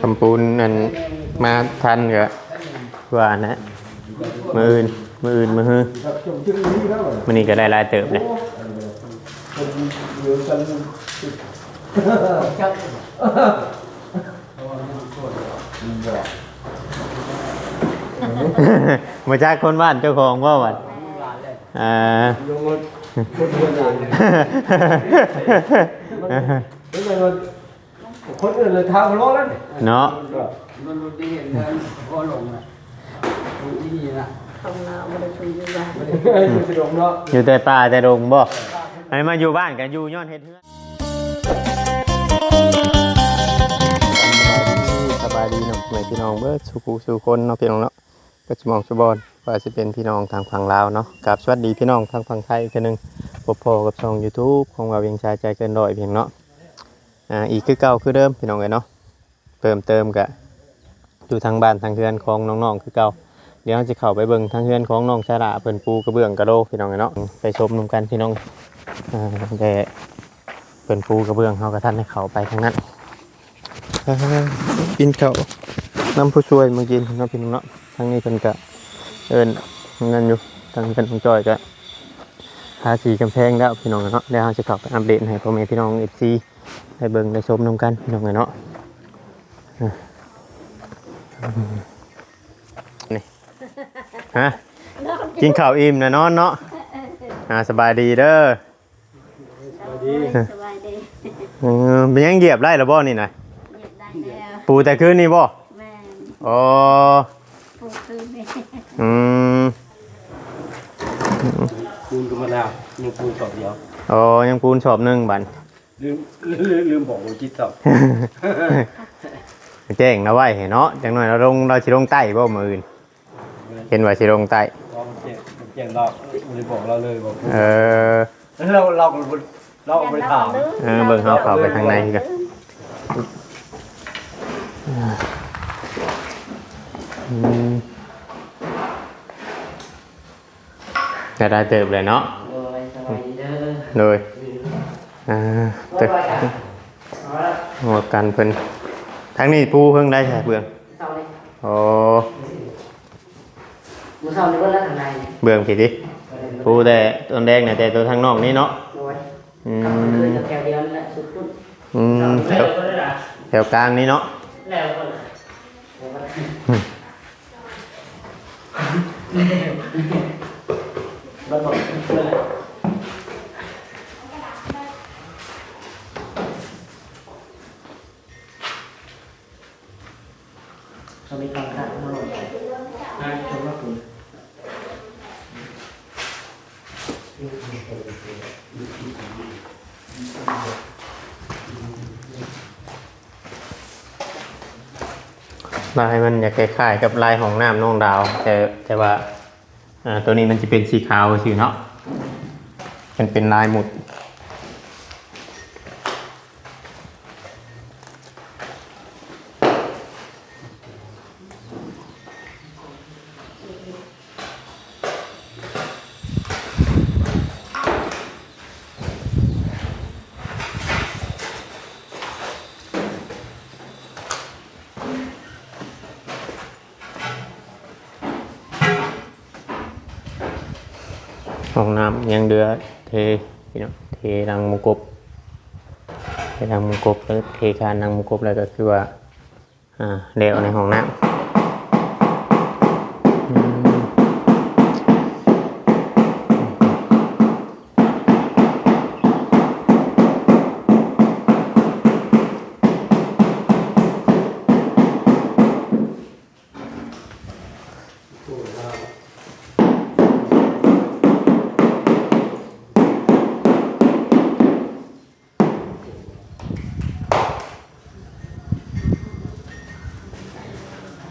ຄຳປູນນັ້ນມາທັນກໍວ່ານະ ມື້ອື່ນ ມື້ອື່ນ ມື້ຮື ມື້ນີ້ກໍໄດ້ຫຼາຍເຕີບເດ້. ບໍ່ຈັກຄົນບ້ານເຈົ້າຂອງບໍ່ບັດ? ອ່າ ຄົນອື່ນເລີຍ ຖາມບໍ່ຮູ້ແລ້ວນີ້ເນາະ. ມັນບໍ່ໄດ້ເຫັນເຮືອນພໍ່ລົງນະ ຢູ່ທີ່ນີ້ນະ ຂອງລາວບໍ່ໄດ້ຢູ່ບ້ານ ຢູ່ແຕ່ປ່າແຕ່ດົງບໍ່? ອັນນີ້ມາຢູ່ບ້ານກໍຢູ່ຍ້ອນເຮັດເຮືອນ. ສະບາຍດີ ສະບາຍດີເນາະ ແມ່ພີ່ນ້ອງເບິດສູ່ຜູ້ສູ່ຄົນເນາະ ພີ່ນ້ອງເນາະ ເບິດສູ່ໝ່ອງສູ່ບ່ອນ ວ່າຊິເປັນພີ່ນ້ອງທາງຝັ່ງລາວເນາະ. ກາບສະຫວັດດີພີ່ນ້ອງທາງຝັ່ງໄທອີກເທື່ອໜຶ່ງ ພົບພໍ້ກັບຊ່ອງຢູທູບຂອງບ່າວວຽງຊາຍໃຈເກີນຮ້ອຍ ພີ່ນ້ອງເນາະ. ອ່າ ອີກຄືເກົ່າຄືເດີມ ພີ່ນ້ອງເອີຍເນາະ. ເພີ່ມເຕີມກະຢູ່ທາງບ້ານທາງເຮືອນຂອງນ້ອງໆຄືເກົ່າ. ດຽວເຮົາຊິເຂົ້າໄປເບິ່ງທາງເຮືອນຂອງນ້ອງຊາລາ ເພິ່ນປູກະເບື້ອງກະໂດ ພີ່ນ້ອງເອີຍເນາະ ໄປຊົມນຳກັນ ພີ່ນ້ອງ. ອ່າ ແຕ່ເພິ່ນປູກະເບື້ອງ ເຮົາກໍທັນໄດ້ເຂົ້າໄປທາງນັ້ນ. ເອີ ກິນເຂົ້ານຳຜູ້ຊ່ວຍມື້ກິນເນາະ ພີ່ນ້ອງເນາະ. ທາງນີ້ເພິ່ນກະເອີ້ນນັ້ນຢູ່ ທາງເຮືອນນ້ອງຈ້ອຍກະທາສີກຳແພງແລ້ວ ພີ່ນ້ອງເນາະ. ດຽວເຮົາຊິເຂົ້າໄປອັບເດດໃຫ້ພໍ່ແມ່ພີ່ນ້ອງເອັຟຊີ ໄດ້ເບິ່ງໄດ້ຊົມນຳກັນ ພີ່ນ້ອງເອີຍເນາະ. ນີ້ ຮະ ກິນເຂົ້າອີ່ມແລ້ວນອນເນາະ. ອ່າ ສະບາຍດີເດີ ສະບາຍດີ ສະບາຍດີ. ເອີ ເປັນຫຍັງ ຢຽບໄດ້ແລ້ວບໍ່ນີ້ນະ? ຢຽບໄດ້ແລ້ວ ປູແຕ່ຄືນນີ້ບໍ່? ແມ່ນ ອໍ ປູຄືນນີ້ ອືມ ປູນກໍໝົດແລ້ວ ຍັງປູນສອບດຽວ. ອໍ ຍັງປູນສອບໜຶ່ງບັດ ລືມ ລືມ ລືມບອກບໍ່ຈິດຊອບ. ແຈ້ງລາວໄວ້ໃຫ້ເນາະ ຈັກໜ້ອຍລາວລົງ ລາວຊິລົງໃຕ້ບໍ່ມື້ອື່ນ? ເຫັນວ່າຊິລົງໃຕ້ ແຈ້ງ ແຈ້ງລາວ ບໍ່ໄດ້ບອກລາວເລີຍວ່າ ເອີ ລາວ ລາວກໍບໍ່ ລາວກໍບໍ່ໄດ້ຖາມ. ເອີ ເບິ່ງເຮົາເຂົ້າໄປທາງໃນກັນ ອືມ ກໍໄດ້ເຕີບແລ້ວເນາະ. ໂດຍ ສະບາຍດີເດີ ໂດຍ ອ່າ ເຕີບ ຫົວກັນເພິ່ນ. ທາງນີ້ປູເພິ່ງໄດ້ໃສເບື້ອງ? ອໍ ມື້ເຊົ້ານີ້ເບິດແລ້ວທາງໃນ ເບື້ອງພີ້ຕິ ປູແຕ່ຕົ້ນແດງນະ ແຕ່ໂຕທາງນອກນີ້ເນາະ. ໂດຍ ອືມ ກໍຄືແຖວດຽວນີ້ແຫຼະ ສຸດພຸ້ນ. ອືມ ແຖວ ແຖວກາງນີ້ເນາະ ແລ້ວເບິດແລ້ວ ອືມ ລາຍມັນຈະຄ້າຍໆກັບລາຍຫ້ອງນ້ຳນ້ອງດາວ ແຕ່ ແຕ່ວ່າ ອ່າ ໂຕນີ້ມັນຈະເປັນສີຂາວຊື່ເນາະ ມັນເປັນລາຍໝຸດ. ຫ້ອງນ້ຳຍັງເຫຼືອເທ ພີ່ນ້ອງ ເທຫຼັງມຸງກົບ ເທຫຼັງມຸງກົບ ເອີ ເທຄານຫຼັງມຸງກົບ ແລ້ວກໍຄືວ່າ ອ່າ ແລ້ວໃນຫ້ອງນ້ຳ ອືມ. ເ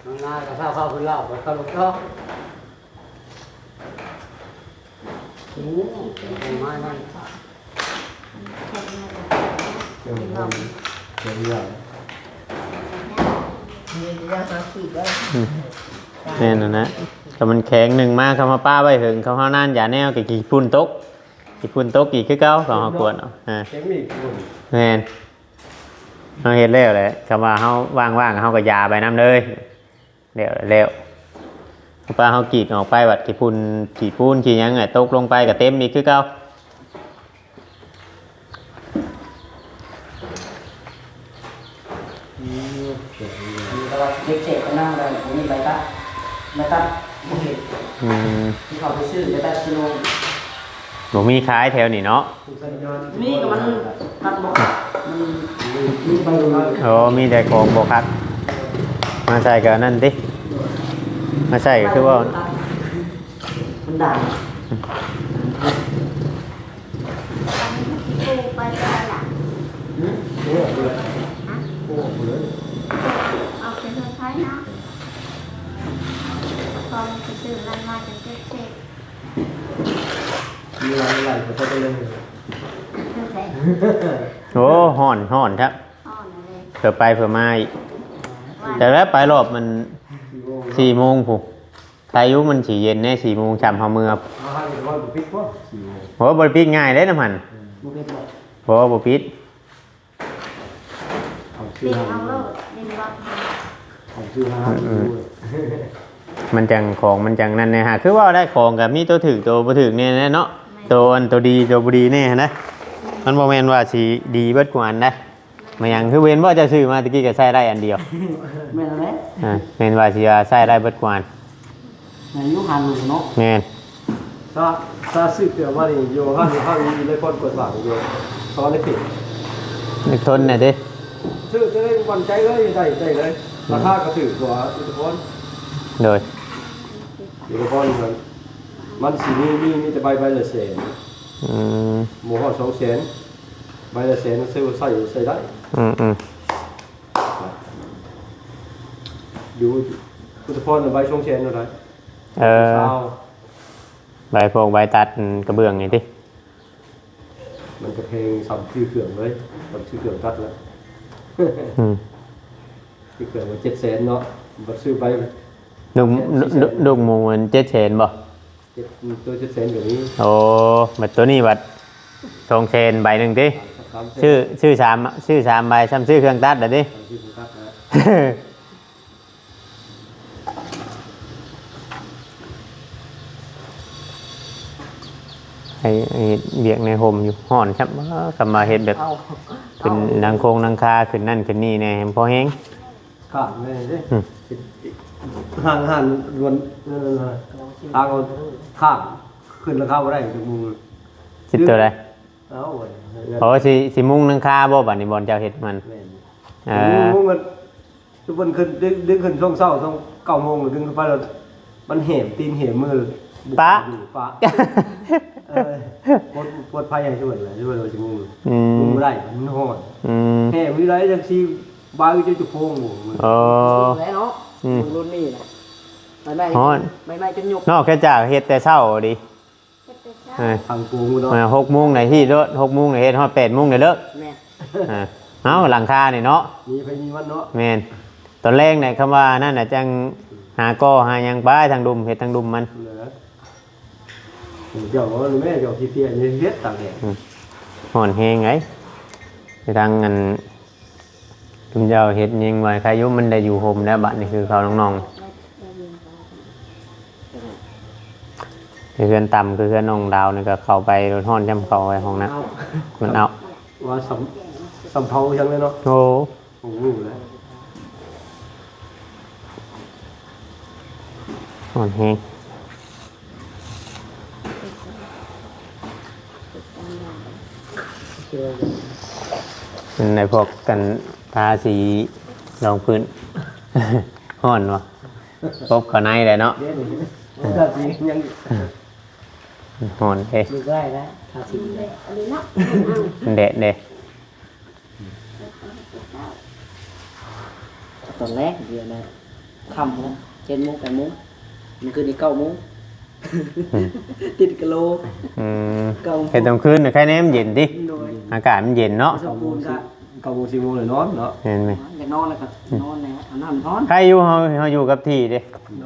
ນາກໍເຂົ້າ ເຂົ້າຄືເລົ່າ ໄປເຂົ້າລົງຈອກ. ໂອ້ ເປັນໄມ້ນັ້ນ ເປັນເລື່ອງ ເປັນເລື່ອງ ອືມ ແມ່ນນັ້ນນະ. ຖ້າມັນແຂງໜຶ່ງມາ ເຂົາມາປະໄວ້ເຫິງ ເຂົາເຮົານານຢາແນວ ກໍຂີ້ຝຸ່ນຕົກ ຂີ້ຝຸ່ນຕົກອີກຄືເກົ່າ. ເຂົາເຮົາກວດເອົາ ອາ ແຂງນີ້ ແມ່ນ ເຮົາເຮັດແລ້ວແຫຼະ. ຄຳວ່າເຮົາວ່າງໆ ເຮົາກໍຢາໄປນຳເລີຍ. ແລ້ວ ແລ້ວ ປາເຮົາກຣີດອອກໄປ ບັດຂີ້ຝຸ່ນ ຂີ້ປູນ ຂີ້ຫຍັງ ຕົກລົງໄປກໍເຕັມອີກຄືເກົ່າ. ອືມ ມີແຕ່ວ່າເກັບເສດໄປນຳ ແລ້ວບໍ່ມີໃບຕັດ ໃບຕັດບໍ່ເຫັນ. ອືມ ທີ່ເຂົາໄປຊື້ໃບຕັດຊິໂລ ບໍ່ມີຂາຍແຖວນີ້ເນາະ. ນີ້ກໍມັນຕັດບໍ່ ມັນມີໃບເດີ. ໂອ້ ມີແຕ່ຂອງບໍ່ຄັກ ມາໃສ່ກໍອັນນັ້ນຕິ ມາໃສ່ກໍຄືວ່າ ມັນດ່າງ. ອັນນີ້ຄືປູໄປແລ້ວລະ ຫື ປູອອກເລີຍ ຫະ ປູອອກເລີຍ ອອກເປັນເຮືອນໄທເນາະ. ຕອນໄປຊື້ນັ້ນມາຈະເກັບເສດ ມີຫຼາຍ ຫຼາຍ ເຂົາເຈົ້າກໍເລີຍ. ໂອ້ ຮ້ອນ ຮ້ອນແທ້ ຮ້ອນເລີຍ ເພື່ອໄປເພື່ອມາອີກ. ແຕ່ລະໄປລອບມັນສີ່ໂມງ ສີ່ໂມງພຸ້ນ ໃຄຢູ່ ມັນຊິເຢັນແດ່ ສີ່ໂມງຊ່ຳເຮົາເມືອ. ເຮົາຫາເຮັດບໍ່ປິດບໍ່ ສີ່ໂມງ ໂອ້ ບໍ່ໄດ້ປິດງ່າຍເດ້ນ້ຳຫັ້ນ ບໍ່ປິດບໍ່ ບໍ່ ບໍ່ປິດ. ເອົາຊື່ ເປັນເອົາໂລດ ເປັນວັດ ເອົາຊື່ ອືມ ມັນຈັ່ງ ຂອງມັນຈັ່ງນັ້ນແດ່ຫາ. ຄືເວົ້າໄດ້ ຂອງກໍມີຕົວຖືກ ຕົວບໍ່ຖືກແດ່ເນາະ ແມ່ນ ຕົວອັນ ຕົວດີ ຕົວບໍ່ດີແດ່ຫັ້ນນະ. ມັນບໍ່ແມ່ນວ່າຊິດີເບິດທຸກອັນນະ. ແມ່ນຫຍັງ ຄືເຫັນບໍ່ ເຈົ້າຊື້ມາຕະກີ້ກໍໃຊ້ໄດ້ອັນດຽວ. ແມ່ນແລ້ວແຫຼະ ອ່າ ແມ່ນວ່າຊິວ່າໃຊ້ໄດ້ເບິດທຸກອັນ. ແມ່ນຢູ່ ຮ້ານຫຼູເນາະ. ແມ່ນ ຖ້າ ຖ້າຊື້ເຄື່ອງມານີ້ ຢູ່ຮ້ານ ຮ້ານຢູ່ໃນບ່ອນກວດສາຢູ່ ສະຫວັນນະເຂດ ນຶກທົນແດ່ຕິ ຊື້ໄດ້ໝັ້ນໃຈເລີຍ ໄດ້ ໄດ້ເລີຍ. ອືມ ລາຄາກໍຖືກກວ່າອຸດຕະພອນ. ໂດຍ ອຸດຕະພອນມັນ ມັນຊິມີ ມີ ມີແຕ່ໃບ ໃບລະແສນ. ອືມ ບໍ່ຮອດສອງແສນ ໃບລະແສນ ຊື້ໃຊ້ ໃຊ້ໄດ້. ອືມໆ ຢູ່ອຸດຕະພອນໃບສອງແສນເທົ່າໃດ? ເອີ ຊາວ ໃບພວກໃບຕັດ ອັນ ກະເບື້ອງນີ້ຕິ ມັນກະແພງສ່ຳຊື້ເຄື່ອງເລີຍ ສ່ຳຊື້ເຄື່ອງຕັດແລ້ວ. ອືມ ຊື້ເຄື່ອງມັນເຈັດແສນເນາະ ບັດຊື້ໃບ ລູກ ລູກໝູມັນເຈັດແສນບໍ່? ເຈັດ ໂຕເຈັດແສນກໍມີ. ໂອ້ ບັດໂຕນີ້ບັດສອງແສນໃບໜຶ່ງຕິ ສາມແສນ ຊື້ ຊື້ສາມ ຊື້ສາມໃບ ສ່ຳຊື້ເຄື່ອງຕັດລະຕິ ສ່ຳຊື້ເຄື່ອງຕັດນະ. ໃຫ້ ໃຫ້ເຮັດວຽກໃນຮົ່ມຢູ່ ຮ້ອນຊ້ຳ. ຄັນວ່າເຮັດແບບ ເອົາ ຂຶ້ນ ເອົາ ຫຼັງຄົງຫຼັງຄາ ຂຶ້ນນັ້ນຂຶ້ນນີ້ແດ່ ແຮ່ງພໍແຮງ. ຂ້າງແມ່ນເດ້ ອືມ ຫ້າງ ຫ້າງລວນ ທາງ ທາງຂຶ້ນຫຼັງຄາບໍ່ໄດ້ ຈະມຸງ ຄິດຕົວໃດ? ເອົາ ໂອ້ ຊິ ຊິມຸງຫຼັງຄາບໍ່ ບາດນີ້ບ່ອນເຈົ້າເຮັດມັນ? ແມ່ນ ເອີ ມຸງ ມຸງມັນ ທຸກຄົນຂຶ້ນ ດຶງ ດຶງຂຶ້ນຊ່ວງເຊົ້າ ຊ່ວງເກົ້າໂມງ ດຶງຂຶ້ນໄປແລ້ວ ມັນແຫມຕີນແຫມມື ປະ ປະ ເອີ ປວດ ປວດໄພໃຫ້ທຸກຄົນແຫຼະ ທຸກຄົນວ່າຊິມຸງ ອືມ ມຸງບໍ່ໄດ້ ມັນຮ້ອນ ອືມ ແຫມຢູ່ໃດ ຈັ່ງຊີ້ ບາງເຈົ້າຈະໂພງບໍ່ ເອີ ແລ້ວເນາະ ອືມ ລຸ້ນນີ້ນະ ໃໝ່ໆ ຮ້ອນ ໃໝ່ໆ ຈົນຍຸບ ນອກຈາກເຮັດແຕ່ເຊົ້າເດ ເອີ ທາງໂກງເນາະ ເອີ ຫົກໂມງໄດ້ຮີດໂລດ ຫົກໂມງໄດ້ເຮັດ ຮອດແປດໂມງໄດ້ເລີກ ແມ່ນ ເອີ ເອົ້າ ຫຼັງຄານີ້ເນາະ ມີໃຜມີມັນເນາະ ແມ່ນ ຕອນແລງນີ້ ຄຳວ່ານັ້ນນະ ຈັ່ງຫາກໍ່ຫາຫຍັງໄປທາງລຸ່ມ ເຮັດທາງລຸ່ມມັນ ເອີ ເຈົ້າເວົ້າແມ່ ເຈົ້າຂີ້ເພຍເຮັດຕາກແດດ ອືມ ຮ້ອນແຮງໄດ໋ ທາງອັນ ຈຸມເຈົ້າເຮັດຍັງວ່າໃຄຢູ່ ມັນໄດ້ຢູ່ຮົ່ມແລ້ວ ບາດນີ້ຄືເຂົານ້ອງໆ ເຮືອນຕ່ຳຄືເຮືອນນ້ອງດາວນີ້ກໍເຂົ້າໄປ ຮ້ອນຈຳເຂົ້າໄປຫ້ອງນ້ຳ ມັນເອົາ ວ່າສຳ ສຳເພົາຫຍັງເລີຍເນາະ ໂອ້ ບໍ່ຮູ້ແລ້ວ ຮ້ອນແຮງ ເປັນໄດ້ພວກກັນ ທາສີລອງພື້ນ ຮ້ອນບໍ່? ປົບເຂົ້າໃນແຫຼະເນາະ ເດ້ ທາສີຍັງ ຮ້ອນເດ້ ບໍ່ໄດ້ແລ້ວ ທາສີ ອັນນີ້ເນາະ ແດດເດ້ ຕອນແລກດຽວນະ ຄ່ຳພຸ້ນນະ ເຈັດໂມງ ແປດໂມງ ມື້ຄືນນີ້ ເກົ້າໂມງ ອືມ ຕິດກະໂລ ອືມ ເກົ້າໂມງ ເຮັດຕອນຄືນນະ ໄຄແນ່ມັນເຢັນຕິ ໂດຍ ອາກາດມັນເຢັນເນາະ ເກົ້າໂມງ ສິບໂມງ ເກົ້າໂມງ ສິບໂມງ ແລ້ວນອນເນາະ ແມ່ນໄໝ? ຢາກນອນແລ້ວກໍນອນແລ້ວ ອາບນ້ຳນອນ ໃຄຢູ່ເຮົາ ເຮົາຢູ່ກັບທີ່ເດ້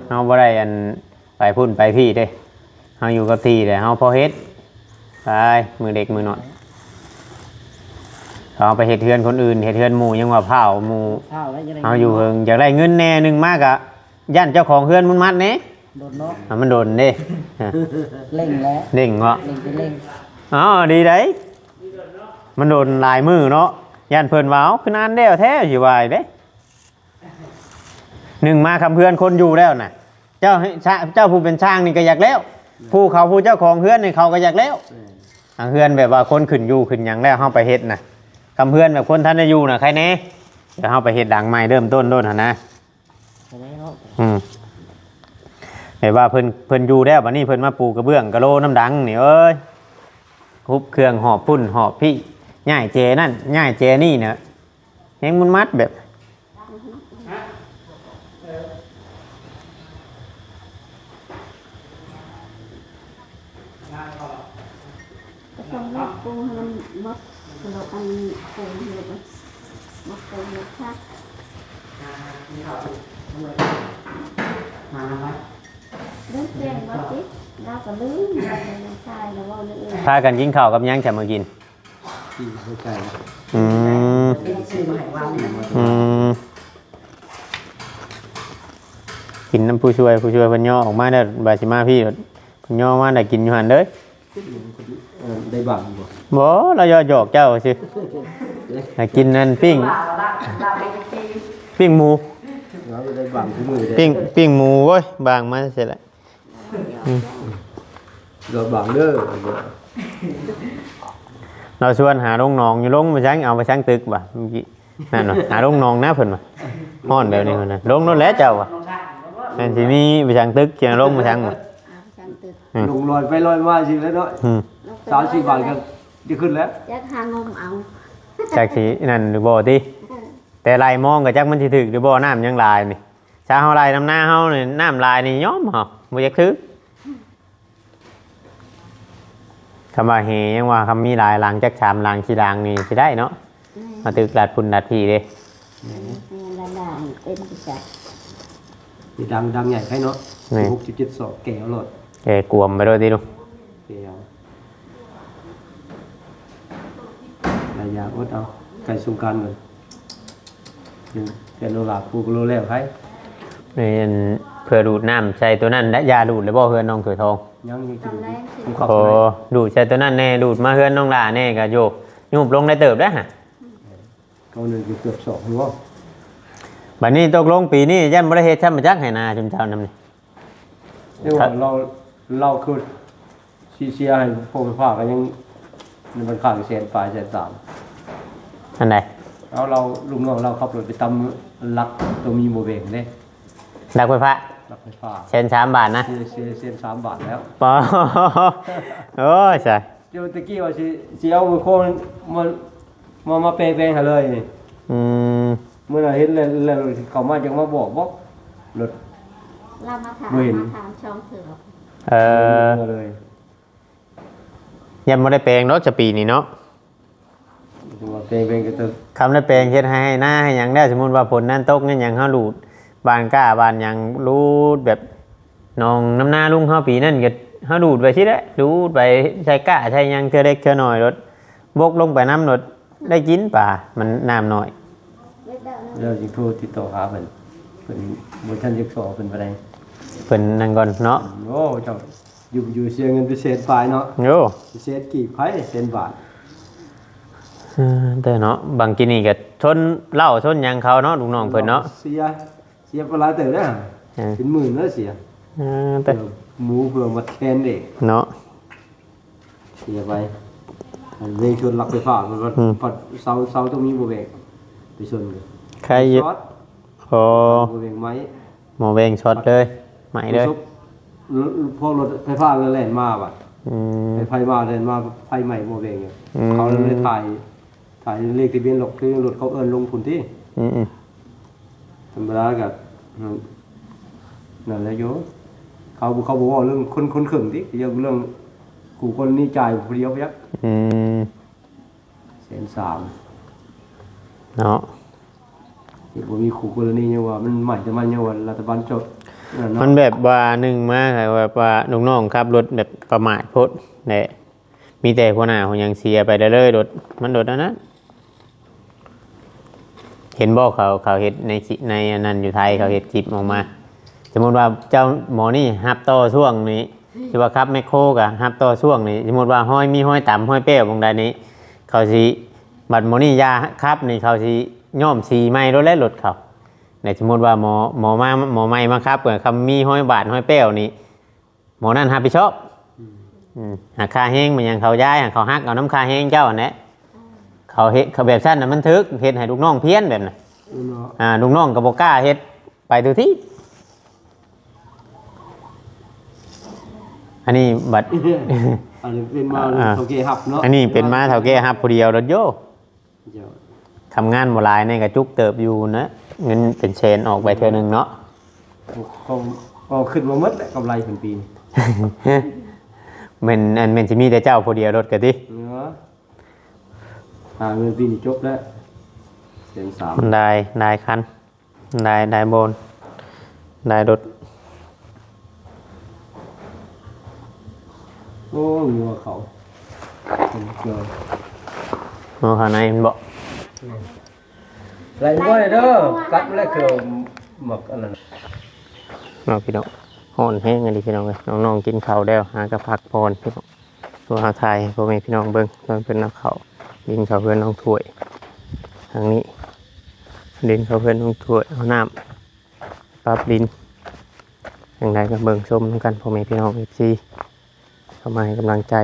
ເຮົາບໍ່ໄດ້ອັນ ໄປພຸ້ນໄປພີ້ເດ້ ເຮົາຢູ່ກັບທີ່ແຫຼະ ເຮົາພໍເຮັດ ໄປ ມື້ເດັກມື້ນ້ອຍ ເຮົາໄປເຮັດເຮືອນຄົນອື່ນ ເຮັດເຮືອນໝູ່ ຍັງວ່າພ້າວໝູ່ ພ້າວແລ້ວ ເຮົາຢູ່ເຫິງ ຢາກໄດ້ເງິນແດ່ ໜຶ່ງມາກະຢ້ານເຈົ້າຂອງເຮືອນມັນມັດແດ່ ດົນເນາະ ອ່າ ມັນດົນເດ້ ເລັ່ງແຫຼະ ເລັ່ງເນາະ ເລັ່ງໄປເລັ່ງ ອໍ ດີໃດ໋ ມັນດົນຫຼາຍມື້ເນາະ ຢ້ານເພິ່ນວ່າ ເອົ້າ ຄືນານແລ້ວແທ້ ຊິວ່າອີກເດ້. ໜຶ່ງມາຄຳເຮືອນຄົນຢູ່ແລ້ວນະ ເຈົ້າໃຫ້ຊະ ເຈົ້າຜູ້ເປັນຊ່າງນີ້ກໍຢາກແລ້ວ ຜູ້ເຂົາຜູ້ເຈົ້າຂອງເຮືອນນີ້ເຂົາກໍຢາກແລ້ວ ແມ່ນ ອ່າ ເຮືອນແບບວ່າຄົນຂຶ້ນຢູ່ຂຶ້ນຫຍັງແລ້ວ ເຮົາໄປເຮັດນະ ຄຳເຮືອນແບບຄົນທັນໄດ້ຢູ່ນະ ໃຄແນ່ ດຽວເຮົາໄປເຮັດຫຼັງໃໝ່ເລີ່ມຕົ້ນໂລດຫັ້ນນະ ອືມ ແບບວ່າເພິ່ນ ເພິ່ນຢູ່ແລ້ວ ບັດນີ້ເພິ່ນມາປູກະເບື້ອງກະໂລນຳດັງນີ້ ເອີຍ ຮຸບເຄື່ອງຫອບພຸ້ນຫອບພີ້ ຍ້າຍແຈນັ້ນ ຍ້າຍແຈນີ້ນະ ແຮງມັນມັດແບບ ກໍຕ້ອງເຮັດປູໃຫ້ມັນໝົດ ແລ້ວອັນປູໃຫ້ມັນໝົດ ໝົດຄັກ ເລື່ອງແຈ້ງວ່າຕິ ລາວກໍລືມ ລາວກໍຍັງຊາຍ ລາວເວົ້າເລື່ອງອື່ນ ພາກັນກິນເຂົ້າກັບຫຍັງຈະມາກິນ? ປີກໄກ່ ອືມ ຊື້ມາໃຫ້ວາງນະ ອືມ ກິນນຳຜູ້ຊ່ວຍ ຜູ້ຊ່ວຍເພິ່ນຍໍອອກມາແລ້ວ ບາດຊິມາພີ້ ເພິ່ນຍໍມາໄດ້ກິນຢູ່ຫັ້ນເດີ ເອີ ໄດ້ບັງບໍ່? ບໍ່ ລາວຢອກເຈົ້າຊື່ ໃຫ້ກິນອັນປີ້ງ ປີ້ງໝູ ລາວໄດ້ບັງຄືມື້ເດ້ ປີ້ງ ປີ້ງໝູ ໂອ້ຍ ບາງມາເສຍລະ ອືມ ລະວັງເດີ ລາວຊວນຫາລົງໜອງຢູ່ ລົງໄປສັງ ເອົາໄປສັງຕຶກວ່າ ເມື່ອກີ້ນັ້ນວ່າ ຫາລົງໜອງນະເພິ່ນວ່າ ຮ້ອນແບບນີ້ເພິ່ນນະ ລົງໂລດແຫຼະເຈົ້າວ່າ ແມ່ນຊິມີໄປສັງຕຶກ ຈະລົງໄປສັງວ່າ ອືມ ລົງລອຍໄປລອຍມາຊິແລ້ວເນາະ ອືມ ຊາວສີ່ບາດກໍຈະຂຶ້ນແລ້ວ ຈັກຫາງົມເອົາ ຈັກຊິນັ້ນຫຼືບໍ່ຕິ ເອີ ແຕ່ໄລ່ມອງກໍຈັກມັນຊິຖືກຫຼືບໍ່ ນ້ຳຍັງຫຼາຍນີ້ ຖ້າເຮົາໄລ່ນຳນາເຮົານີ້ ນ້ຳຫຼາຍນີ້ຍອມເຮົາ ບໍ່ຢາກຖືກ ຄຳວ່າແຫຍັງວ່າ ຄຳມີຫຼາຍຫຼັງ ຈັກສາມຫຼັງ ສີ່ຫຼັງນີ້ຊິໄດ້ເນາະ ແມ່ນ ມາຕຶກລັດພຸ້ນລັດພີ້ເດ້ ແມ່ນ ແມ່ນ ລະລານເຕັມທີ່ຈັກ ມີດັງ ດັງໃຫຍ່ໄພເນາະ ແມ່ນ ສິບຫົກຈຸດເຈັດສອງ ແກ່ເອົາໂລດ ແກ່ກວມໄປໂລດຕິລຸງ ແກ່ເອົາ ຫຼາຍຢ່າງ ອົດເອົາ ໃກ້ສົງການກ່ອນ ແຕ່ໂນລາປູກະໂລແລ້ວໄພ ແມ່ນ ເພື່ອດູດນ້ຳໃສ່ໂຕນັ້ນ ແລະ ຢາດູດແລ້ວບໍ່ ເຮືອນນ້ອງຖ້ວຍທອງ? ຍັງຢູ່ ຕອນແລງ ໂອ້ ດູດໃສ່ໂຕນັ້ນແດ່ ດູດມາເຮືອນນ້ອງຫຼ້າແດ່ ກະໂຍກ ຍູບລົງໄດ້ເຕີບແລ້ວຫະ ເອົາໜຶ່ງເກືອບສອງບໍ່ ບັດນີ້ຕົກລົງປີນີ້ຢ້ານບໍ່ໄດ້ເຮັດຊ້ຳ ມາຈັກໄຮ່ນາຊຸມເຈົ້ານຳນີ້ ເອີ ວ່າລາວ ລາວຄືຊິເສຍໃຫ້ພວກໄຟຟ້າກໍຍັງ ມັນຄ້າງແສນປາຍ ແສນສາມ ອັນໃດ? ເອົາ ລາວ ລູກນ້ອງລາວຂັບລົດໄປຕຳຫຼັກຕົວມີບໍ່ແບ່ງເດ້ ຫຼັກໄຟຟ້າ ຫຼັກໄຟຟ້າ ແສນສາມບາດນະ ເສຍ ເສຍ ແສນສາມບາດແລ້ວ ປາ ໂອ້ຍ ຊະ ເຈົ້າແຕ່ກີ້ວ່າຊິ ຊິເອົາໄມໂຄຣມາ ມາ ມາແປແປງໃຫ້ເລີຍນີ້ ອືມ ມື້ນັ້ນເຫັນແລ້ວ ແລ້ວເຂົ້າມາຈັ່ງມາບອກບໍ ລົດ ລາວມາຖາມ ມາຖາມສອງເທື່ອ ເອີ ມາເລີຍ ຍັງບໍ່ໄດ້ແປງດອກ ຈະປີນີ້ເນາະ ວ່າແປງ ແປງກໍຕ້ອງ ຄຳໄດ້ແປງເຮັດໄຮ່ໃຫ້ນາໃຫ້ຫຍັງແລ້ວ ສົມມຸດວ່າຝົນນັ້ນຕົກນັ້ນຫຍັງ ເຮົາດູດ ບ້ານກ້າບ້ານຫຍັງ ດູດແບບ ໜອງນ້ຳນາລຸງເຮົາປີນັ້ນກໍ ເຮົາດູດໄປຊີ້ແຫຼະ ດູດໄປໃສ່ກ້າໃສ່ຫຍັງ ເທື່ອເລັກເທື່ອນ້ອຍໂລດ ບົກລົງໄປນຳໂລດ ໄດ້ກິນປາ ມັນນ້ຳໜ້ອຍ ແລ້ວຈຶ່ງໂທຕິດຕໍ່ຫາເພິ່ນ ເພິ່ນບໍ່ທັນຢາກສໍເພິ່ນປານໃດ ເພິ່ນນັ້ນກ່ອນເນາະ ໂອ້ ເຈົ້າຢູ່ ຢູ່ເສຍເງິນໄປແສນປາຍເນາະ ໂອ້ ແສນກີບໃຜແສນບາດ ເອີ ແຕ່ເນາະ ບາງກີນີ້ກໍຊົນເຫຼົ້າຊົນຫຍັງເຂົາເນາະ ລູກນ້ອງເພິ່ນເນາະ ເສຍ ເສຍໄປຫຼາຍເຕີບເດ້ ເອີ ເປັນໝື່ນເດ້ເສຍ ເອີ ແຕ່ ເພື່ອໝູ ເພື່ອມັດແຂນເດ້ ເນາະ ເສຍໄປ ເວງຊົນຫຼັກໄຟຟ້າ ມັນ ອືມ ພັດເສົາ ເສົາຕົງມີບໍ່ແບ່ງ ໄປຊົນ ໄຄຢູ່ ຊອດ ໂອ້ ບໍ່ແບ່ງໄມ້ ໝໍແວງຊັອດເລີຍ ໄໝ້ເລີຍ ປະສົບ ພວກລົດໄຟຟ້າແລ່ນມາບັດ ອືມ ໄຟມາແລ່ນມາ ໄຟໄໝ້ໝໍແວງຢູ່ ອືມ ເຂົາເລີຍຖ່າຍ ຖ່າຍເລກທະບຽນລົດ ຄືລົດເຂົາເອີ້ນລົງພຸ້ນຕິ ອືມໆ ທຳມະດາກໍ ອືມ ນັ້ນແຫຼະໂຍ ເຂົາ ເຂົາບໍ່ເວົ້າເລື່ອງຄົນ ຄົນເຄິ່ງຕິ ເລື່ອງ ເລື່ອງຄູ່ກໍລະນີຈ່າຍຜູ້ດຽວໄປຈັກ ອືມ ແສນສາມ ເນາະ ທີ່ບໍ່ມີຄູ່ກໍລະນີ ຍັງວ່າມັນໃໝ່ ແຕ່ມັນຍັງວ່າລັດຖະບານຈອດນັ້ນເນາະ ມັນແບບວ່າໜຶ່ງມາ ແບບວ່າລູກນ້ອງຂັບລົດແບບປະໝາດໂພດແຫຼະ ມີແຕ່ຫົວໜ້າຫົວຫຍັງເສຍໄປເລີຍ ລົດ ມັນລົດອັນນັ້ນ ເຫັນບໍ່ ເຂົາ ເຂົາເຮັດໃນ ໃນອັນນັ້ນຢູ່ໄທ ເຂົາເຮັດຄລິບອອກມາ ສົມມຸດວ່າເຈົ້າໝໍນີ້ຮັບຕໍ່ຊ່ວງນີ້ ຊິວ່າຂັບແມັກໂຄກໍຮັບຕໍ່ຊ່ວງນີ້ ສົມມຸດວ່າຮອຍ ມີຮອຍຕຳ ຮອຍແປ້ວໝ່ອງໃດນີ້ ເຂົາຊິ ບັດໝໍນີ້ຢ່າຂັບນີ້ ເຂົາຊິຍ້ອມສີໃໝ່ໂລດແຫຼະລົດເຂົາ ແລະ ສົມມຸດວ່າໝໍ ໝໍມາ ໝໍໃໝ່ມາຂັບ ກໍຄັນມີຮອຍບາດ ຮອຍແປ້ວນີ້ ໝໍນັ້ນຮັບຜິດຊອບ ອືມ ອືມ ຫາຄ່າແຮງແມ່ນຫຍັງເຂົາຢາຍ ເຂົາຫັກເອົານຳຄ່າແຮງເຈົ້າຫັ້ນແຫຼະ ເຂົາເຮັດ ເຂົາແບບຊັ້ນນະມັນຖືກ ເຮັດໃຫ້ລູກນ້ອງພຽນແບບນັ້ນ ເນາະ ອ່າ ລູກນ້ອງກໍບໍ່ກ້າເຮັດ ໄປທຸກທີ່ ອັນນີ້ບັດ ອັນນີ້ເປັນມາ ອ່າ ເຖົ້າແກ່ຮັບເນາະ ອັນນີ້ເປັນມາເຖົ້າແກ່ຮັບຜູ້ດຽວໂລດໂຍ ເຈົ້າ ທຳງານບໍ່ຫຼາຍນີ້ກໍຈຸກເຕີບຢູ່ນະ ເງິນເປັນແສນອອກໄປເທື່ອໜຶ່ງເນາະ ກໍ ກໍຄິດວ່າໝົດແຫຼະ ກຳໄລເພິ່ນປີນີ້ ແມ່ນ ອັນ ແມ່ນຊິມີແຕ່ເຈົ້າຜູ້ດຽວໂລດກະຕິ ເນາະ ຫາເງິນປີນີ້ຈົບແລ້ວ ແສນສາມ ໄດ້ ໄດ້ຄັນ ໄດ້ ໄດ້ໂບນ ໄດ້ລົດ ໂອ້ ງົວເຂົາ ເປັນເກີ ງົວຂ້າງໃນແມ່ນບໍ່? ໄລ່ງົວເດີ ກັດແລ້ວເກີໝາກອັນນັ້ນ ເນາະ ພີ່ນ້ອງ ຮ້ອນແຮງອີ່ຫຼີພີ່ນ້ອງເອີຍ ນ້ອງໆກິນເຂົ້າແລ້ວ ຫາກະພັກຜ່ອນພີ່ນ້ອງ ໂທຫາຖ່າຍໃຫ້ພໍ່ແມ່ພີ່ນ້ອງເບິ່ງ ຕອນເພິ່ນເອົາເຂົ້າດິນເຂົ້າເຮືອນນ້ອງຖ້ວຍ ທາງນີ້ ດິນເຂົ້າເຮືອນນ້ອງຖ້ວຍ ເອົານ້ຳປັບດິນ ຈັ່ງໃດກໍເບິ່ງຊົມນຳກັນ ພໍ່ແມ່ພີ່ນ້ອງເອັຟຊີ ເຂົ້າມາໃຫ້ກຳລັງໃຈ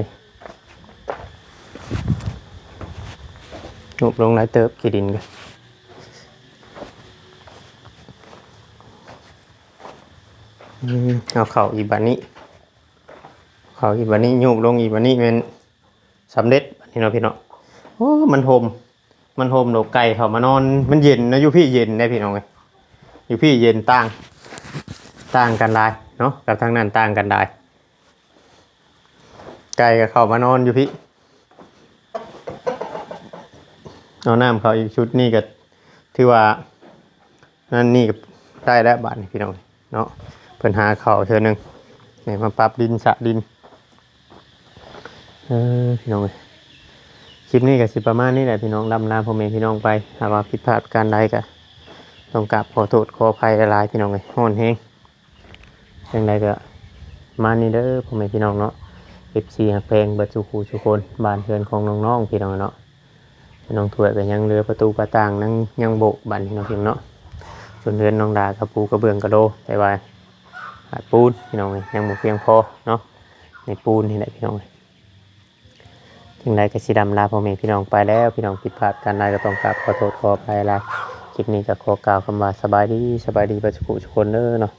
ຍຸບລົງຫຼາຍເຕີບ ຂີ້ດິນກໍ ອືມ ເອົາເຂົ້າອີກບາດນີ້ ເຂົ້າອີກບາດນີ້ ຍຸບລົງອີກບາດນີ້ ແມ່ນສຳເລັດບາດນີ້ເນາະ ພີ່ນ້ອງ ໂອ້ ມັນຫົ່ມ ມັນຫົ່ມ ດອກໄກ່ເຂົ້າມານອນ ມັນເຢັນນະ ຢູ່ພີ້ເຢັນເດ້ພີ່ນ້ອງເອີຍ ຢູ່ພີ້ເຢັນ ຕ່າງ ຕ່າງກັນຫຼາຍເນາະ ກັບທາງນັ້ນຕ່າງກັນຫຼາຍ ໄກ່ກໍເຂົ້າມານອນຢູ່ພີ້ ເອົານ້ຳເຂົ້າອີກຊຸດນີ້ກໍຖືວ່າ ນັ້ນນີ້ກໍໄດ້ແລ້ວບາດນີ້ພີ່ນ້ອງເນາະ ເພິ່ນຫາເຂົ້າເທື່ອໜຶ່ງ ນີ້ມາປັບດິນສະດິນ ເອີ ພີ່ນ້ອງເອີຍ ຄລິບນີ້ກໍຊິປະມານນີ້ແຫຼະພີ່ນ້ອງ ລ່ຳລາພໍ່ແມ່ພີ່ນ້ອງໄປ ຖ້າວ່າຜິດພາດປະການໃດກໍຕ້ອງກາບຂໍໂທດຂໍອະໄພຫຼາຍໆ ພີ່ນ້ອງເອີຍ ຮ້ອນແຮງ ຈັ່ງໃດກໍປະມານນີ້ເດີພໍ່ແມ່ພີ່ນ້ອງເນາະ ເອັຟຊີຮັກແພງເບິດສູ່ຄູ່ສູ່ຄົນ ບ້ານເຮືອນຂອງນ້ອງໆ ພີ່ນ້ອງເນາະ ນ້ອງຖ້ວຍກໍຍັງເຫຼືອປະຕູປະຕ່າງ ຍັງ ຍັງໂບກບາດນີ້ເນາະ ພີ່ນ້ອງເນາະ ສ່ວນເຮືອນນ້ອງດາກະປູກະເບື້ອງກະໂດ ແຕ່ວ່າຂາດປູນ ພີ່ນ້ອງເອີຍ ຍັງບໍ່ພຽງພໍເນາະ ໃນປູນນີ້ແຫຼະ ພີ່ນ້ອງເອີຍ ຈັ່ງໃດກໍຊິລ່ຳລາພໍ່ແມ່ພີ່ນ້ອງໄປແລ້ວ ພີ່ນ້ອງຜິດພາດປະການໃດກໍຕ້ອງກາບຂໍໂທດຂໍອະໄພຫຼາຍ ຄລິບນີ້ກໍຂໍກ່າວຄຳວ່າສະບາຍດີ ສະບາຍດີເບິດສູ່ຄູ່ສູ່ຄົນເດີເນາະ.